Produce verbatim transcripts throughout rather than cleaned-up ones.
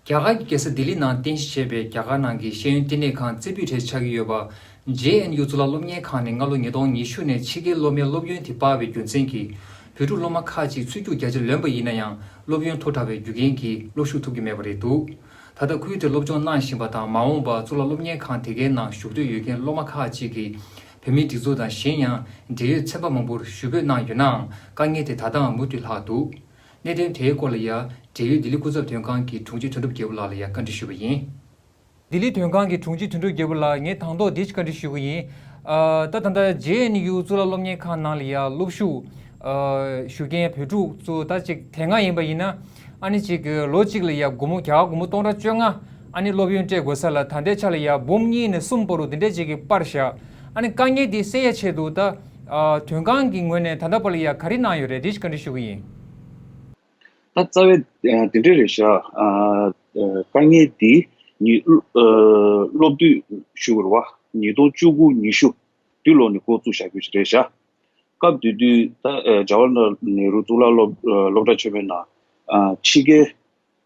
རྒྱ་གར་གྱི་རྒྱལ་ས་ལྡི་ལི་ནང་རྟེན་གཞི་བྱས་པའི་རྒྱ་གར་ནང་གི་ཤེས་ཡོན་བསྟི་གནས་ཁང་རྩེ་ཕུད་གྲས་ཆགས་ཀྱི་ཡོད་པ། ཇེ་ཨེན་ཡུ་གཙུག་ལག་སློབ་གཉེར་ཁང་ནས་སྔ་ལོ་ཉིས་སྟོང་ཉི་ཤུ་ནས་ཕྱི་རྒྱལ་སློབ་མའི་སློབ་ཡོན་དེ་སྤར་བའི་རྒྱུ་མཚན་གྱིས། བོད་ཕྲུག་སློབ་མ་ཁག་ཅིག་ཚུད་རྒྱུ་བརྒྱ་ཆ་ལོན་པ་ཡིན་ན་ཡང་། སློབ་ཡོན་མཐོ་དྲགས་པའི་རྒྱུ་རྐྱེན་གྱིས་སློབ་ཞུགས་ཐུབ་ཀྱི་མེད་པ་རེད་འདུག་ད་ལྟ་ཁུལ་དེར་སློབ་སྦྱོང་གནང་བཞིན་པ་དང་། མ་འོངས་པར་གཙུག་ལག་སློབ་གཉེར་ཁང་དེ་གའི་ནང་ཞུགས་འདོད་ཡོད་མཁན་སློབ་མ་ཁག་ཅིག་གིས། བོད་མིའི་སྒྲིག་འཛུགས་དང་། གཞན་ཡང་འབྲེལ་ཡོད་ཚན་པ་མང་པོར་ཞུ་འབོད་གནང་ཡོད་ནའང་། དཀའ་ངལ་དེ་ད་ལྟའང་མུ་མཐུད་ལྷག་འདུག་གནད་དོན་དེའི་སྐོར་ལ་ཡ། འབྲེལ་ཡོད་ལྡི་ལི་སྐུ་ཚབ་དོན་ཁང་གི་དྲུང་ཆེ་དོན་གྲུབ་རྒྱལ་པོ་ལགས་ལ་ཡ་བཀའ་འདྲི་ཞུས་པ་ཡིན། ལྡི་ལི་དོན་ཁང་གི་དྲུང་ཆེ་དོན་གྲུབ་རྒྱལ་པོ་ལགས། ངས་དང་ཐོག་འདི་ཞིག་བཀའ་འདྲི་ཞུ་གི་ཡིན། ཨ། ད་ད་ལྟ་ཇེ་ཨེན་ཡུ་གཙུག་ལག་སློབ་གཉེར་ཁང་ནང་ལ་ཡ་སློབ་ཞུགས་ཨ། ཞུ་མཁན་བོད་ཕྲུག་ཚོ་ད་ཅིག་དེ་སྔ་ཡིན་པ་ཡིན་ན། ཨ་ནི་ཅིག་ལོ་གཅིག་ལ་ཡ་སྒོར་མོ་རྒྱ་གར་སྒོར་མོ་སྟོང་ཕྲག་བཅོ་ལྔ། ཨ་ནི་སློབ་ཡོན་སྤྲད་དགོས་ས་ལ། ད་ལྟའི་ཆ་ལ་ཡ་འབུམ་གཉིས་ནས་གསུམ་བར་དུ་འདི་འདྲས་ཅིག་གིས་སྤར་བཞག་ཨ་ནི་དཀའ་ངལ་འདི་སེལ་ཡ་ཆེད་དུ་ད། ཨ། དོན་ཁང་གི་ངོས་ནས་ད་ལྟ་བར་ལ་ཡ་ག་རེ་གནང་ཡོད་རེད། འདི་ཞིག་བཀའ་འདྲི་ཞུ་གི་ཡིན། ད་རྩ་བའི་ཨ་དེ་འདྲས་རེད་ཤག་ཨ། ཨ། དཀའ་ངལ་འདི་ཉི་ཨ། སློབ་དུས་ཞུ་དགོས་རེད་བ། ཉིས་སྟོང་བཅུ་དགུ་ཉི་ཤུ་དུས་ལོ་ནས་འགོ་བཙུགས་བཞག་རྒྱུ་ཞིག་རེད་ཤག་སྐབས་དེ་དུས་ད་ཨ། ཇ་ཝར་ལལ་ནེ་རུ་གཙུག་ལག་སློབ་ཨ། སློབ་གྲྭ་ཆེན་མོའི་ནང་ཨ། ཕྱི་རྒྱལ་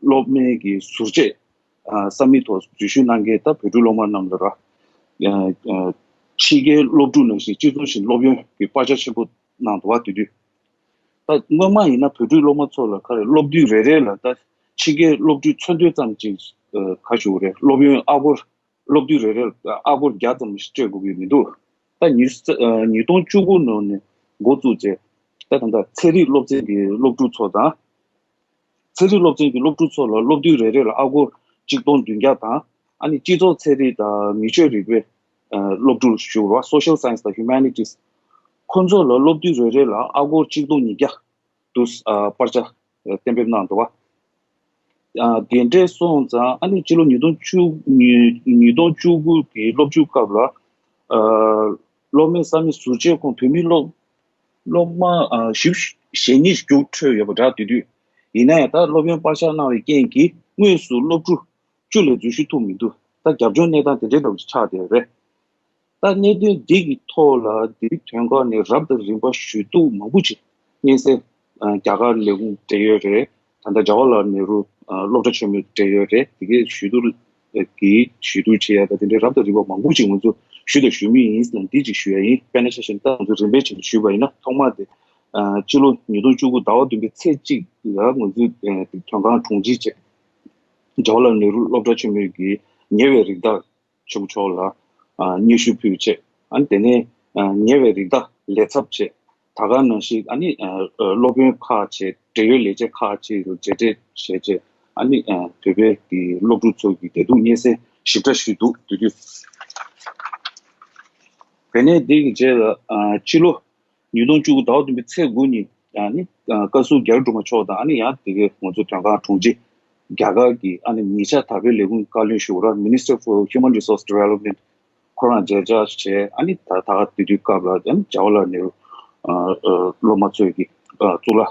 སློབ་མའི་གི་ཟུར་བཅད་ཨ། ས་མིག་ཐོག་འཛུལ་ཞུགས་གནང་མཁན་ད་བོད་ཕྲུག་སློབ་མ་རྣམས་ལ་ར། ཨ། ཨ། ཕྱི་རྒྱལ་སློབ་ཕྲུག་ནང་བཞིན་སྤྱི་ཚོགས་བཞིན་སློབ་ཡོན་གྱི་སྤར་ཆ་ཆེན་པོ་གནང་འདུག་བ། དེ་དུས་ད་སྔོན་མ་ཡིན་ན་བོད་ཕྲུག་སློབ་མ་ཚོ་ལ་ག་རེ་སློབ་དུས་རེ་རེ་ལ་ད་ཕྱི་རྒྱལ་སློབ་ཕྲུག་ཚོད་འདོད་ཙམ་ཅིག་ཨ། ག་ཞུ་དགོས་རེད། སློབ་ཡོན་ཨ་སྒོར་སློབ་དུས་རེ་རེ་ལ་ཨ་སྒོར་བརྒྱ་ཙམ་ཞིག་སྤྲད་དགོས་ཀྱི་མི་འདུག་ད་ཉིས་ཨ། ཉིས་སྟོང་བཅུ་དགུ་ནང་ནས་འགོ་བཙུགས་རྗེས་ད་ད་ལྟ་ཚན་རིག་སློབ་ཚན་གྱི་སློབ་ཕྲུག་ཚོ་དང་། ཚན་རིག་སློབ་ཚན་གྱི་སློབ་ཕྲུག་ཚོ་ལ་སློབ་དུས་རེ་རེ་ལ་ཨ་སྒོར་གཅིག་སྟོང་བདུན་བརྒྱ་དང་། ཨ་ནི་སྤྱི་ཚོགས་ཚན་རིག་དང་མི་ཆོས་རིག་པའི་ཨ། སློབ་ཕྲུག་ཞུ་བ། Social Science དང་Humanities ཁོ་ཚོ་ལ་སློབ་དུས་རེ་རེ་ལ་ཨ་སྒོར་གཅིག་སྟོང་ཉིས་བརྒྱ་དུ་ཨ། སྤར་ཆ་གཏན་འབེབས་གནང་འདུག་བ། ཨ། དེ་འདྲས་སོང་ཙང་ཨ་ནི་སྤྱི་ལོ་ཉིས་སྟོང་བཅུ་ཉིས་ཉིས་སྟོང་བཅུ་དགུ་གི་སློབ་ཕྲུག་སྐབས་ལ་ཨ། སློབ་མའི་ས་མིག་ཟུར་བཅད་ཁོངས་བོད་མི་སློབ་སློབ་མ་ཨ། བཞི་བཅུ་ཞེ་གཉིས་རྒྱུགས་འཕྲོད་ཡོད་པ་འདྲ། དེ་དུས་ཡིན་ན་ཡང་ད་སློབ་ཡོན་སྤར་ཆ་གནང་བའི་རྐྱེན་གྱིས་དངོས་སུ་སློབ་ཕྲུག་བཅུ་ལས་འཛུལ་ཞུགས་ཐུབ་མི་འདུག་ད་རྒྱབ་ལྗོངས་གནས་སྟངས་དེ་འདྲའི་འདྲ་བོ་ཅིག་ཆགས་བསྡད་ཡོད་རེད། ད་གནད་དོན་འདི་གི་ཐོག་ལ་འདིའི་དོན་ཁག་ནས་རབ་དང་རིམ་པ་ཞུ་གཏུག་མང་པོ་ཅིག་སྙན་སེང་ཨ། རྒྱ་གར་ལས་ཁུངས་སྤྲད་ཡོད་རེད། ད་ལྟ་ཇ་ཝར་ལལ་ནེ་རུ་ཨ། སློབ་གྲྭ་ཆེན་མོས་སྤྲད་ཡོད་རེད། དེ་གའི་ཞུ་གཏུག་གི་ཞུ་གཏུག་བྱེད་ཡ་ད་དེ་འདྲའི་རབ་དང་རིམ་པ་མང་པོ་ཅིག་ང་ཚོ་ཞུས་དང་ཞུ་མུས་ཡིན་ལ། འདི་ཅིག་ཞུ་ཡ་ཡིན། དཔེར་ན་ཆ་བཞག་ན་ད་ང་ཚོ་རིམ་པས་བྱས་ནས་ཞུས་པ་ཡིན་ན། ཐོག་མ་དེ་ཨ། སྤྱི་ལོ་ཉིས་སྟོང་བཅུ་དགུ་ཟླ་བ་བདུན་པའི་ཚེས་གཅིག་ལ་ང་ཚོའི་ཨ། དོན་ཁང་དྲུང་ཆེ་བྱས། ཇ་ཝར་ལལ་ནེ་རུ་སློབ་གྲྭ་ཆེན་མོའི་གི་ཉེ་བའི་རིགས་བདག་ཆེན་པོ་མཆོག་ལ་ཨ། སྙན་ཞུ་ཕུལ་བྱས། ཨ་ནི་དེ་ནས་ཨ། ཉེ་བའི་རིགས་བདག་ལས་ཚབ་བྱས། ད་ག་ནང་བཞིན་ཨ་ནི་ཨ། སློབ་དཔོན་ཁག་བྱས། འབྲེལ་ཡོད་ལས་བྱེད་ཁག་ཅིག་ལ་མཇལ་འཕྲད་བྱས་བྱས། ཨ་ནི་ཨ། བོད་པའི་གི་སློབ་ཕྲུག་ཚོ་གི་བདེ་སྡུག་སྙན་སེང་ཞིབ་ཕྲ་ཞུས་འདུག་དེ་དུས་དེ་ནས་འདི་གི་རྗེས་ལ་ཨ། ཕྱི་ལོ་ཉིས་སྟོང་བཅུ་དགུ་ཟླ་བ་བདུན་པའི་ཚེས་དགུ་ཉིན་ཨ་ནི་ཨ། བཀའ་ཟུར་རྒྱ་རི་སྒྲོལ་མ་མཆོག་དང་། ཨ་ནི་ཡང་དེ་གའི་ང་ཚོ་དོན་ཁང་དྲུང་ཆེ་རྒྱ་གར་གྱི་ཨ་ནི་ཉེ་ཆར་དར་སྤེལ་ལས་ཁུངས་བཀའ་བློན་ཞུ་བ་ར། Minister for Human Resource Development ཁོ་རང་མཇལ་བཅར་བྱས། ཨ་ནི་ད་ད་ག་དེ་དུས་སྐབས་ལ་ཨ་ནི་ཇ་ཝར་ལལ་ནེ་རུ་ཨ། ཨ། སློབ་མ་ཚོས་ཀྱི་ཨ། གཙུག་ལག་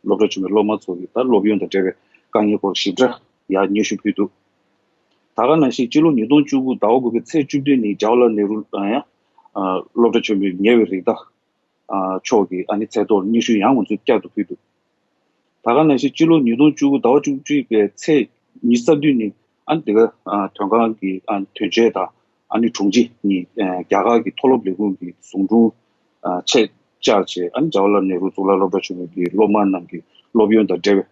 སློབ་གྲྭ་ཆེན་མོའི་སློབ་མ་ཚོ་གི་ད་སློབ་ཡོན་དང་འབྲེལ་བའི་དཀའ་ངལ་སྐོར་ཞིབ་ཕྲ་ཡར་སྙན་ཞུ་ཕུལ་འདུག་ད་ག་ནང་བཞིན་སྤྱི་ལོ་ཉིས་སྟོང་བཅུ་དགུ་ཟླ་བ་དགུ་པའི་ཚེས་བཅུ་བདུན་ཉིན་ཇ་ཝར་ལལ་ནེ་རུ་ཡང་ཨ། སློབ་གྲྭ་ཆེན་མོའི་ཉེ་བའི་རིགས་བདག་ཨ། མཆོག་གི་ཨ་ནི་ཚད་ཐོག་སྙན་ཞུ་ཡང་ང་ཚོས་བསྐྱར་དུ་ཕུལ་འདུག་ད་ག་ནང་བཞིན་སྤྱི་ལོ་ཉིས་སྟོང་བཅུ་དགུ་ཟླ་བ་བཅུ་གཅིག་པའི་ཚེས་ཉི་ཤུ་རྩ་བདུན་ཉིན་ཨ་ནི་དེ་ག་ཨ། དོན་ཁང་གི་ཨ། དོན་གཅོད་དང་ཨ་ནི་དྲུང་ཆེ་གཉིས་ཨ། རྒྱ་གར་གྱི་མཐོ་སློབ་ལས་ཁུངས་ཀྱི་ཟུང་དྲུང་ཨ། ཆེད་བཅར་བྱས། ཨ་ནི་ཇ་ཝར་ལལ་ནེ་རུ་གཙུག་ལག་སློབ་གྲྭ་ཆེན་མོ་གི་སློབ་མ་རྣམས་ཀྱི་སློབ་ཡོན་དང་འབྲེལ་བའི་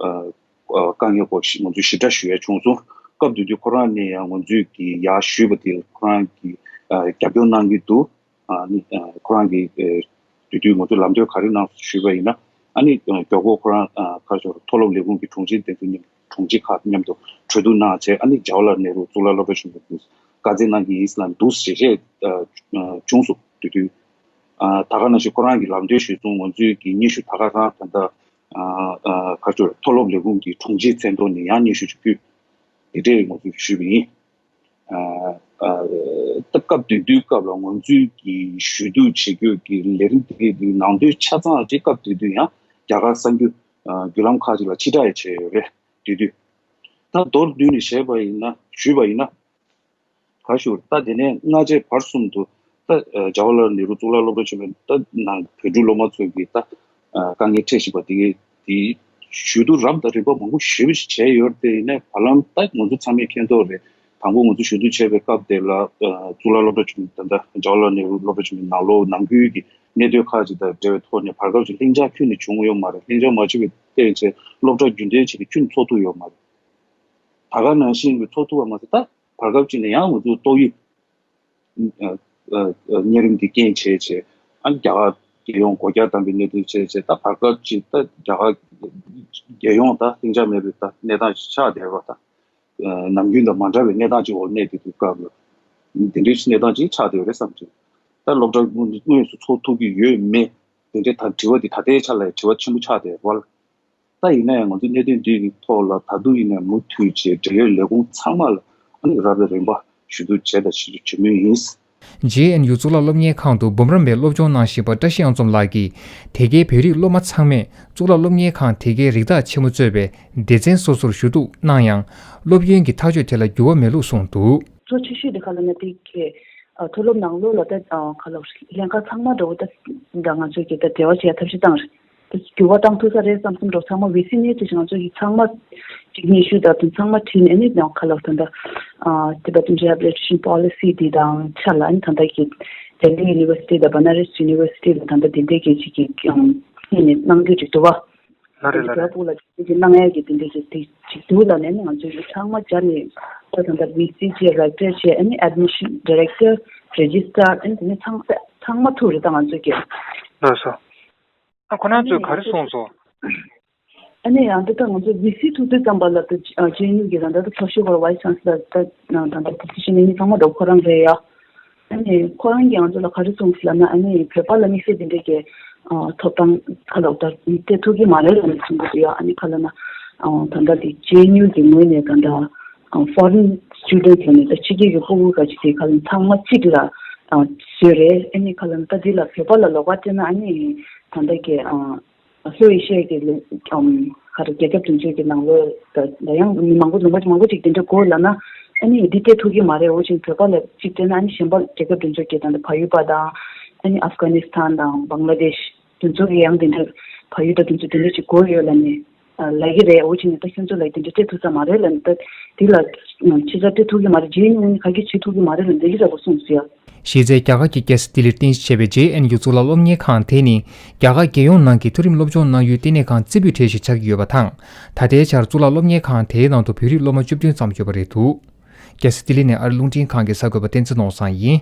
ཨ། ཨ། དཀའ་ངལ་སྐོར་ཞིག་ང་ཚོས་ཞིབ་ཕྲ་ཞུ་ཡ་བྱུང་སོང་། སྐབས་དེ་དུས་ཁོ་རང་ནས་ཡང་ང་ཚོས་ཀྱི་ཡར་ཞུས་པ་དེ་ཁོ་རང་གིས་ཨ། རྒྱབ་སྐྱོར་གནང་གི་འདུག་ཨ་ནི་ཨ། ཁོ་རང་གིས་ཨ། དེ་དུས་ང་ཚོས་ལམ་སྟོན་ག་རེ་གནང་སོང་ཞུས་པ་ཡིན་ན། ཨ་ནི་ཨ། མགྱོགས་པོ་ཁོ་རང་ཨ། ག་རེ་ཟེར། མཐོ་སློབ་ལས་ཁུངས་ཀྱི་དྲུང་ཆེ་དེ་ཚོ་མཉམ། དྲུང་ཆེ་ཁག་མཉམ་དུ་གྲོས་བསྡུར་གནང་བྱས། ཨ་ནི་ཇ་ཝར་ལལ་ནེ་རུ་གཙུག་ལག་སློབ་གྲྭ་ཆེན་པོ་དེ་བཀའ་སྩལ་གནང་གི་ཡིན་ལབ་འདུག་ཞེས་བཤད་ཨ། བྱུང་སོང་། དེ་དུས་ཨ། ད་ག་ནང་བཞིན་ཁོ་རང་གིས་ལམ་སྟོན་ཞུས་སོང་། ང་ཚོའི་གི་སྙན་ཞུ་ད་ག་རང་ད་ལྟ་ཨ། ཨ། ག་རེ་ཟེར། མཐོ་སློབ་ལས་ཁུངས་ཀྱི་དྲུང་ཆེའི་མཚན་ཐོག་ནས་ཡང་སྙན་ཞུ་ཅིག་ཕུལ། དེ་འདྲས་ང་ཚོས་ཞུས་པ་ཡིན། ཨ། ཨ། ད་སྐབས་དེ་དུས་སྐབས་ལ་ང་ཚོའི་གི་ཞུ་གཏུག་བྱེད་རྒྱུ་གི་ལས་རིམ་དེ་གའི་ནང་དོན་ཆ་ཚང་ཅིག་སྐབས་དེ་དུས་ཡང་རྒྱ་གར་གསར་འགྱུར་ཨ། བརྒྱུད་ལམ་ཁག་ཅིག་ལ་ཕྱིར་བསྒྲགས་ཡང་བྱས་ཡོད་རེད། དེ་དུས་ད་མདོར་བསྡུས་ནས་བཤད་པ་ཡིན་ན། ཞུས་པ་ཡིན་ན། ག་ཞུ། ད་དེ་ནས་སྔ་རྗེས་བར་གསུམ་དུ་ད་ཨ། ཇ་ཝར་ལལ་ནེ་རུ་གཙུག་ལག་སློབ་གྲྭ་ཆེན་མོའི་ད་ནང་བོད་ཕྲུག་སློབ་མ་ཚོས་ཀྱི་ད་ཨ། དཀའ་ངལ་འཕྲད་བཞིན་པ་དེ་གའི་དེའི་ ཞུ་གཏུག་རབ་དང་རིམ་པ་མང་པོ་ཞེ་པོ་ཞིག་བྱས་ཡོད་རེད་དེ། ཡིན་ནའི་བར་ལམ་ད་ང་ཚོ་ཚང་མས་མཁྱེན་རྟོགས་རེད། དང་པོ་ང་ཚོ་ཞུ་གཏུག་བྱས་པའི་སྐབས་དེ་ལ་ཨ་གཙུག་ལག་སློབ་གྲྭ་ཆེན་མོ་ད་ལྟ་ཇ་ཝ་ཧར་ལཱལ་ནེ་རུ་སློབ་གྲྭ་ཆེན་མོའི་ནང་ལོགས་ནང་ཁུལ་གྱི་གནད་དོན་ཁག་ཅིག་དང་འབྲེལ་བའི་ཐོག་ནས་བར་སྐབས་ཅིག་ལྷིང་འཇགས་ཁྱོན་ནས་བྱུང་ཡོད་མ་རེད། ལྷིང་འཇགས་མ་བྱུང་བའི་སྟེང་ཆེད་སློབ་གྲྭ་རྒྱུན་ལྡན་བྱས་ཏེ་ཁྱོན་ནས་ཚོགས་ཐུབ་ཡོད་མ་རེད། ད་ག་ནང་བཞིན་གྱི་ཚོགས་ཐུབ་པ་མ་ཟད། ད་བར་སྐབས་ཅིག་ནས་ཡང་ང་ཚོ་ཏོག་དབྱིབས་ཨ་ཨ་ཨ་གཉན་རིམས་འདི་རྐྱེན་བྱས་བྱས་ཨ་རྒྱ་གར་རྒྱལ་ཡོངས་སྒོ་རྒྱག་བཏང་བའི་གནད་དོན་བྱས་བྱས། ད་བར་སྐབས་ཅིག་ད་རྒྱ་གར་རྒྱལ་ཡོངས་ད་ལྷིང་འཇགས་མེད་པའི་ད་གནས་སྟངས་ཤིག་ཆགས་བསྡད་པ་དང་། ཨ་ནམ་རྒྱུན་དང་མ་འདྲ་བའི་གནས་སྟངས་ཅིག་འོག་གནས་བསྡད་དུས་སྐབས་ལ། འདི་འདྲའི་གནས་སྟངས་ཅིག་ཆགས་བསྡད་ཡོད་རེད་བསམ་གྱི། ད་སློབ་གྲྭ་དངོས་དངོས་སུ་ཚོགས་ཐུབ་ཀྱི་ཡོད་མེད། དེ་འདྲའི་ད་དྲི་བ་འདི་ད་ལྟའི་ཆ་ལ་དྲི་བ་ཆེན་པོ་ཆགས་བསྡད་པ་ལ། ད་ཡིན་ན་ཡང་ང་ཚོ་གནད་དོན་འདིའི་ཐོག་ལ་ད་དུང་ཡིན་ན་མུ་མཐུད་བྱས་འབྲེལ་ཡོད་ལས་ཁུངས་ཚང་མ་ལ་ཨ་ནི་རབ་དང་རིམ་པ་ཞུ་གཏུག་བྱས་དང་བྱེད་བྱེད་མུས་ཡིན། ཇེ་ཨེན་ཡུ་གཙུག་ལག་སློབ་གཉེར་ཁང་དུ་འབུམ་རམས་པའི་སློབ་སྦྱོང་གནང་བཞིན་པ་བཀྲ་ཤིས་གཡང་འཛོམས་ལགས་ཀྱིས། དེ་གའི་བོད་རིགས་སློབ་མ་ཚང་མས་གཙུག་ལག་སློབ་གཉེར་ཁང་དེ་གའི་རིགས་བདག་ཆེན་མོ་གཙོས་པའི་སྡེ་ཚན་སོ་སོར་ཞུ་གཏུག་གནང་ཡང་། སློབ་ཡོན་གྱི་ཐག་གཅོད་དེ་ལ་འགྱུར་བ་མེད་ལུགས་གསུངས་འདུག། གཙོ་ཆེ་ཤོས་དེ་ག་ལ་ན་དེ་གའི་ཨ་མཐོ་སློབ་ནང་ལོགས་ལ་ད་ཨ་ག་ལ་ལྷན་ཁག་ཚང་མ་འགྲོ་ད་ད་ང་ཚོས་ཀྱི་ད་འབྲེལ་བ་བྱེད་ཡ་ཐབས་ཤེས་བཏང་རེད། འགྱུར་བ་བཏང་ཐུབ་ས་རེད་བསམ་བསམ་འགྲོ་ཚང་མ་ཝི་སི་ནས་དུས་ང་ཚོ་ཡི་ཚང་མ་གཅིག་སྙན་ཞུ་དང་དུ་ཚང་མ་བྲིས་ནས་ཨ་ནི་ནང་ཁ་ལོག་ད་ད་དེ་བ་དུ་rehabilitation policy དེ་དང་ཆ་ལ་ཨ་ནི་ད་ད་གི་Delhi University དང་Banaras University ལ་ད་ད་དེ་འདྲའི་གི་ཅིག་གི་ཨ་ནི་གནང་རྒྱུ་ཅིག་འདུག་བ། ལ་རེད་ལ་རེད། བ་ཕུག་ལ་དེ་གི་གནང་ཡ་གི་དེ་འདྲའི་གི་དེ་ཅིག་འདུག་ལ་ནས་ཨ་ནི་ང་ཚོ་ཡི་ཚང་མ་སྦྱར་ནས་ད་ད་ད་ཝི་སི་བྱས་རེག་ཊར་བྱས་ཨ་ནི་admission director registrar ཨ་ནི་དེ་ནས་ཚང་ཚང་མ་ཐུག་རེད་ད་ང་ཚོ་གི། ལགས་སོ། ཨ་ཁོ་རང་ཚོས་ག་རེ་གསུངས་སོང་། ཨ་ནི་ཡང་འདི་ལྟ་ང་ཚོ་ཝི་སི་ཐུག་དུས་ཙམ་པ་ལ་ད་ཇེ་ཨེན་ཡུ་གི་རང་ད་ད་ཐོ་ཤོ་གོར་ཝའི་སི་ཅན་སི་ལར་ད་ད་ད་ཌི་སི་ཤན་ཨ་ནི་ཚང་མ་ད་ཁོ་རང་རེད་ཡ། ཨ་ནི་ཁོ་རང་གིས་ང་ཚོ་ལ་ག་རེ་གསུངས་སོང་ལབ་ན་ཨ་ནི་བོད་པ་ལ་དམིགས་བསལ་འདི་འདྲའི་གི་ཐོབ་ཐང་ཁ་ལོག་ད་སྤྲད་ཐུབ་ཀྱི་མ་རེད་ལབ་ནས་གསུང་གི་འདུག་ཡ། ཨ་ནི་ཁ་ལ་ན་ད་ད་འདི་ཇེ་ཨེན་ཡུ་གི་ངོས་ནས་ད་ད་foreign student ལ་ནི་ད་ཕྱི་རྒྱལ་གྱི་ཕྲུ་གུ་ག་ཅིག་དེ་ཁ་ལ་ཚང་མ་གཅིག་ལ་བཟོས་རེད། ཨ་ནི་ཁ་ལ་ན་ད་འདི་ལ་བོད་པ་ལ་ལོགས་ཀ་སྤྲད་ན་ཨ་ནི་ད་ལྟ་གི་ལྷོ་ཨེ་ཤི་ཡ་གི་ཨམ་ག་རེ་རྒྱལ་ཁབ་དེ་ཚོའི་གི་ནང་ལོགས་ད་ད་ཡང་མི་མང་པོ་ལུང་པ་མང་པོ་ཅིག་དེ་འདྲ་དགོས་ལབ་ན་ཨ་ནི་འདི་སྤྲད་ཐུབ་ཀྱི་མ་རེད། འོ་ཅིག་བོད་པ་ལ་གཅིག་སྤྲད་ན་ཨ་ནི་གཞན་པ་རྒྱལ་ཁབ་དེ་ཚོའི་གི་ད་ལྟ་ཕ་ཡུལ་པ་དང་ཨ་ནི་ཨབ་གྷ་ནི་སི་ཐན་དང་བང་ལ་དེཤ་དེ་ཚོ་གི་ཡང་དེ་འདྲ་ཕ་ཡུལ་ད་དེ་ཚོ་དེ་འདྲ་ཅིག་དགོས་ཡོད་ལབ་ནས། ལབ་ཀྱི་རེད། འོ་ཅིག་ནས་ད་ཁྱོད་ཚོ་ལ་དེ་འདྲ་སྤྲད་ཐུབ་ས་མ་རེད་ལབ་ནས་ད་དེ་ལ་ཕྱི་ས་སྤྲད་ཐུབ་ཀྱི་མ་རེད། རྗེས་ནས་ངོས་ནས་ག་གེ་བྱེད་ཐུབ་ཀྱི་མ་རེད་ལབ་འདི་གི་འདྲ་པོ་གསུངས་སོང་ཡ། གཞི་རྩའི་རྒྱ་གར་གྱི་རྒྱལ་ས་ལྡི་ལིར་རྟེན་གཞི་བྱས་པའི་ཇེ་ཨེན་ཡུ་གཙུག་ལག་སློབ་གཉེར་ཁང་དེ་ནི་རྒྱ་གར་རྒྱལ་ཡོངས་ནང་གི་མཐོ་རིམ་སློབ་སྦྱོང་གནང་ཡུལ་ལྟེ་གནས་ཁང་རྩེ་ཕུད་གྲས་ཤིག་ཆགས་ཀྱི་ཡོད་པ་དང་། ད་ལྟའི་ཆར་གཙུག་ལག་སློབ་གཉེར་ཁང་དེའི་ནང་དུ་བོད་རིགས་སློབ་མ་བཅུ་བདུན་ཙམ་ཡོད་པ་རེད་འདུག། རྒྱལ་ས་ལྡི་ལི་ནས་ཨ་རི་རླུང་འཕྲིན་ཁང་གི་གསར་འགོད་པ་བསྟན་འཛིན་ནོར་བཟང་ཡིན།